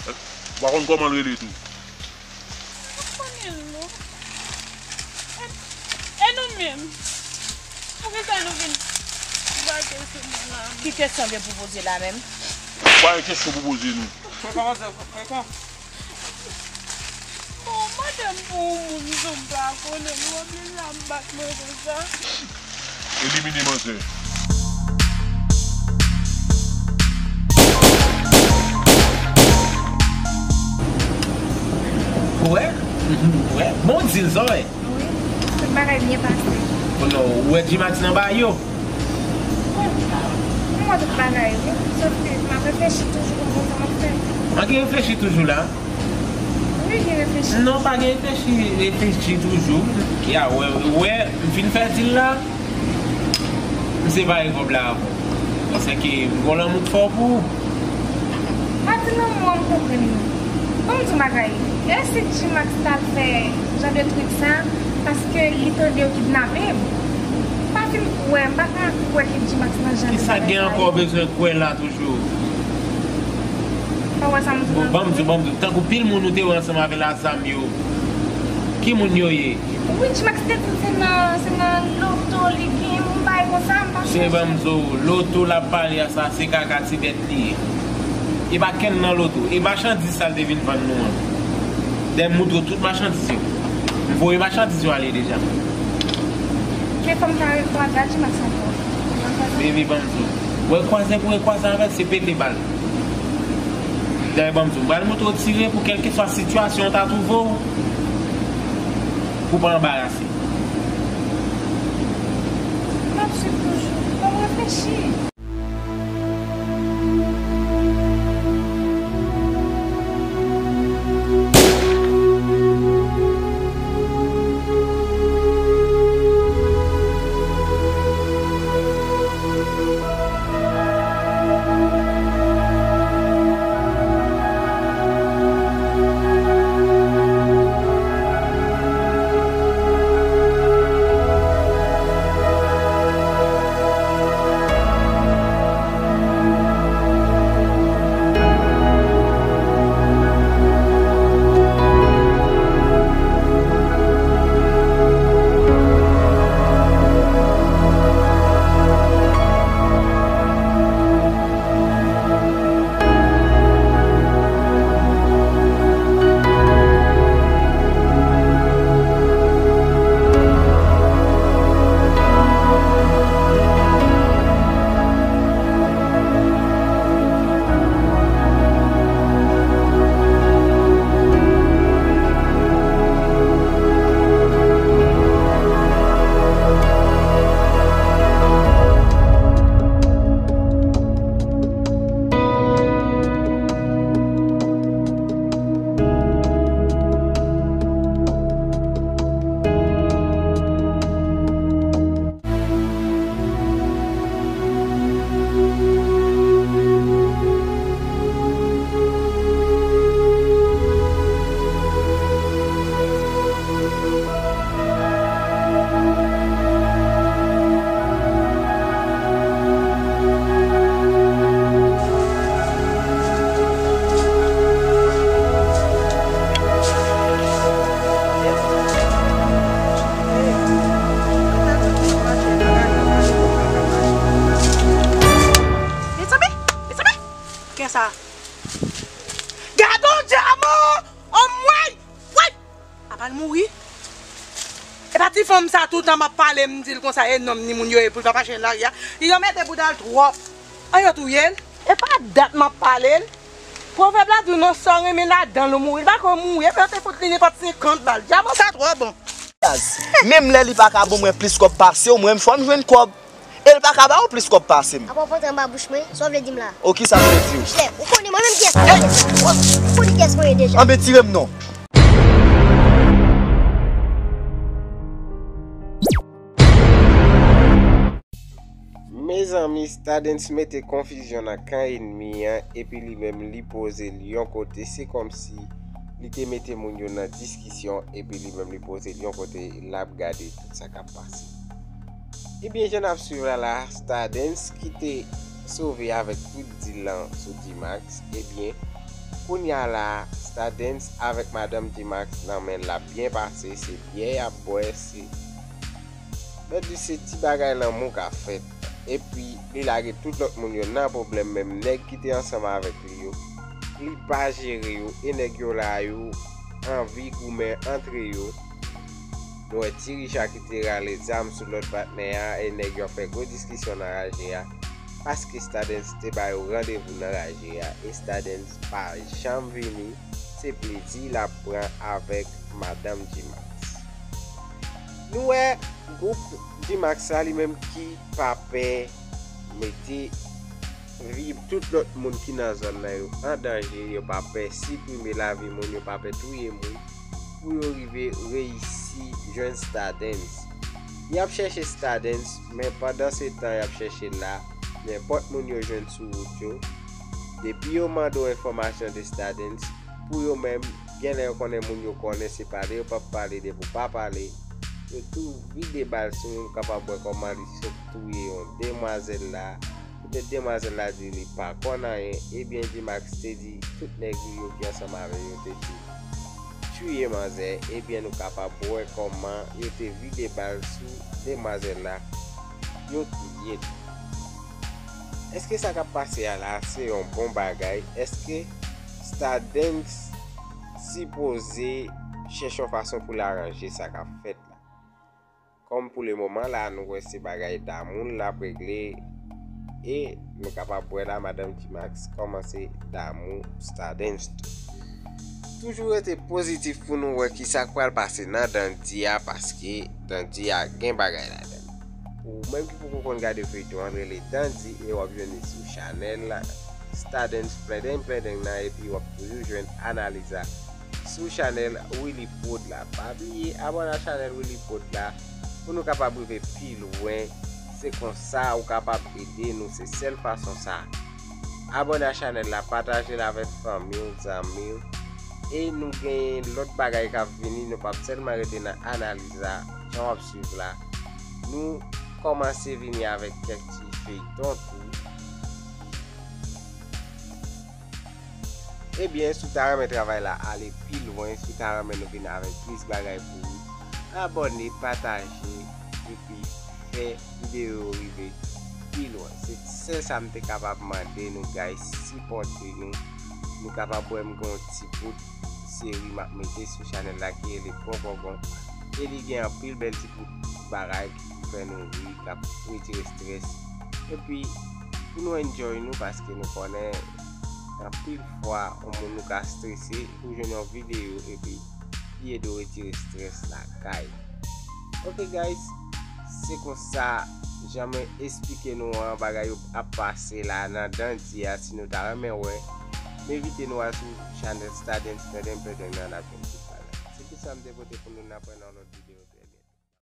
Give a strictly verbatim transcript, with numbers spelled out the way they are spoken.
Ou pa konn kòman l rele tou. M pa konnen l non. E, e nou menm? Poukisa nou vin bate sou mwen la menm? Ki kesyon w gen pou poze la menm? Pa gen kesyon pou poze nou. Frekan, manzè, frekan. Bon, mande m pou yon moun tou m pa konnen, m wè m la m bat mwen konsa. Elimine manzè. Ou wè? Ou wè? Bon, di l sa w wè. Wi, tout bagay byen pase. Konnen w wè G-Max nan bagay yo? Bon, m wè tout bagay wi. Sòf ke m ap reflechi toujou pou m konn sa m ap fè. An gen reflechi toujou la? Wi, gen reflechi. Non, pa gen reflechi, reflechi toujou. Ya, wè, wè, m fin fè dil la. M separe kòb la avè w. Paske m gon lanmou k fò pou ou. Pa di lanmou an, m konprann li. Ban m di w bagay. E si G-Max t al fè jan de trik sa, paske li tande yo kidnape m? M pa fin kwè, m pa ka kwè ke G-Max nan jan de bagay sa yo. Kisa gen ankò bezwen kwè la toujou? Pa wè sa m di w. Bon, ban m di w, ban m di w. Tankou pil moun ou te wè ansanm avè l a zam yo. Ki moun yo ye? Wi, G-Max te di se nan, se nan loto li gen yon bagay konsa, m pa sonje. Se ban m di w, loto l ap pale a sa, se kaka ti bèt li ye. E pa kenn nan loto. E machandiz sa l te vin vann nou an. Dayè m moutre w tout machandiz yo. M voye machandiz yo ale deja. Men fò m ta rekwaze a G-Max ankò. Baby, ban m di w. Rekwaze pou rekwaze avè l, se pete bal. Dayè ban m di w, m pral moutre w tire pou kèlkeswa sitiyasyon w ta twouve w, pou w pa anbarase. M ap swiv toujou. Ban m reflechi. Mezanmi, mezanmi, gade yon dyaman! Anmwey! Woy! Apa l mouri? E pa ti fanm sa toutan m ap pale, m di l konsa e nonm ni moun yo ye pou l pa mache nan lari a. Li yo mete bouda l twòp. An yo touye l. E pa dat m ap pale l. Pwovèb la di w non sa w renmen ladan l ou mouri. L pa ko mouri. Epi yo te fout li nenpòt senkant bal. Dyaman sa twò bon. Menm lè li pa ka ban mwen plis kòb pase w, mwen fò m jwenn kòb. E l pa ka ba w plis kòb pase m. Apa w pantre anba bouch mwen? Sa w vle di m la? O, kisa m vle di w? Michel, ou konnen mwen menm kiyès mwen ye? Ou konnen kiyès mwen ye deja? Anben tire m non. Mezanmi, Stardens mete konfizyon nan kan ènmi an, epi li menm li poze l yon kote. Se kòmsi li te mete moun yo nan diskisyon, epi li menm li poze l yon kote, l ap gade tout sa k ap pase. Ebyen, jan n ap swiv la la, Stardens ki te sove avèk tout dil lan sou G-Max, ebyen, Kounye a la, Stardens avèk Madanm G-Max nan men l ap byen pase, se byè y ap bwè, se, mwen di se ti bagay lanmou k ap fèt. Epi, li lage tout lòt moun yo nan pwoblèm, menm nèg ki te ansanm avèk li yo, li pa jere yo, e nèg yo la yo anvi goumen antre yo. Nou wè Ti Richa ki te rale zam sou lòt patnè a, e nèg yo ap fè gwo diskisyon nan raje a, paske Stardens te ba yo randevou nan raje a, e Stardens pa janm vini, se plezi l ap pran avèk Madanm G-Max. Nou wè gwoup G-Max la, li menm ki pa pè mete vi tout lòt moun ki nan zòn nan yo an danje, yo pa pè siprime lavi moun, yo pa pè touye moun pou yo rive reyisi jwenn Stardens. Y ap chèche Stardens, men pandan se tan y ap chèche l la, nenpòt moun yo jwenn sou wout yo, depi yo mande w enfòmasyon de Stardens, pou yo menm, gen lè yo konnen moun yo konnen se pale yo p ap pale, depi w pa pale, yo tou vide bal sou ou, nou kapab wè kòman li sot touye yon demwazèl la, kote demwazèl la di li pa konn anyen, ebyen G-Max te di tout nèg li yo ki ansanm avè yo te di tiye manzè, ebyen nou kapab wè kòman yo te vide bal sou demwazèl la, yo tiye l. Èske sa k ap pase a la se yon bon bagay? Èske Stardens sipoze chèche yon fason pou l aranje sa k ap fèt la? Kòm pou le moman la, nou wè se bagay damou l ap regle, e nou kapab wè la Madanm G-Max kòmanse damou Stardens tou. Toujou rete pozitif pou nou wè kisa k pral pase nan Dandi a, paske Dandi a gen bagay ladan l. Ou menm ki poko konn gade feyton an, rele Dandi e w ap jwenn li sou chanèl Stardens Plendeng Plendeng nan, epi w ap toujou jwenn analiz la sou chanèl Willy Prod la. Pa bliye abòne ak chanèl Willy Prod la pou nou kapab rive pi lwen. Se konsa ou kapab ede nou, se sèl fason sa. Abòne ak chanèl la, pataje l avèk fanmi w, zanmi w. E nou gen lòt bagay k ap vini, nou p ap sèlman rete nan analiz la, jan w ap swiv la. Nou kòmanse vini avèk kèk ti feyton tou. Ebyen, si w ta renmen travay la ale pi lwen, si w ta renmen nou vin avèk plis bagay pou ou, abòne, pataje, epi fè videyo yo rive pi lwen. Se sèl sa m te kapab mande nou, guys, sipòte nou. Nou kapab wè m gen yon ti bout seri m ap mete sou chanèl la ki rele Gongongon. E li gen anpil bèl ti bout bagay ki pou fè nou ri, k ap retire estrès. Epi, pou nou enjoy nou, paske nou konnen anpil fwa, yon moun ou ka estrese, ou jwenn yon videyo, epi li ede w retire estrès lakay. Ok, guys, se konsa, jan mwen esplike nou an, bagay yo ap pase la nan Dandi a. Si nou ta renmen wè, m envite nou al sou chanèl Stardens Plendeng Plendeng nan, n ap jwenn tout bagay. Se tout sa m te pote pou nou, n ap wè nan yon lòt videyo.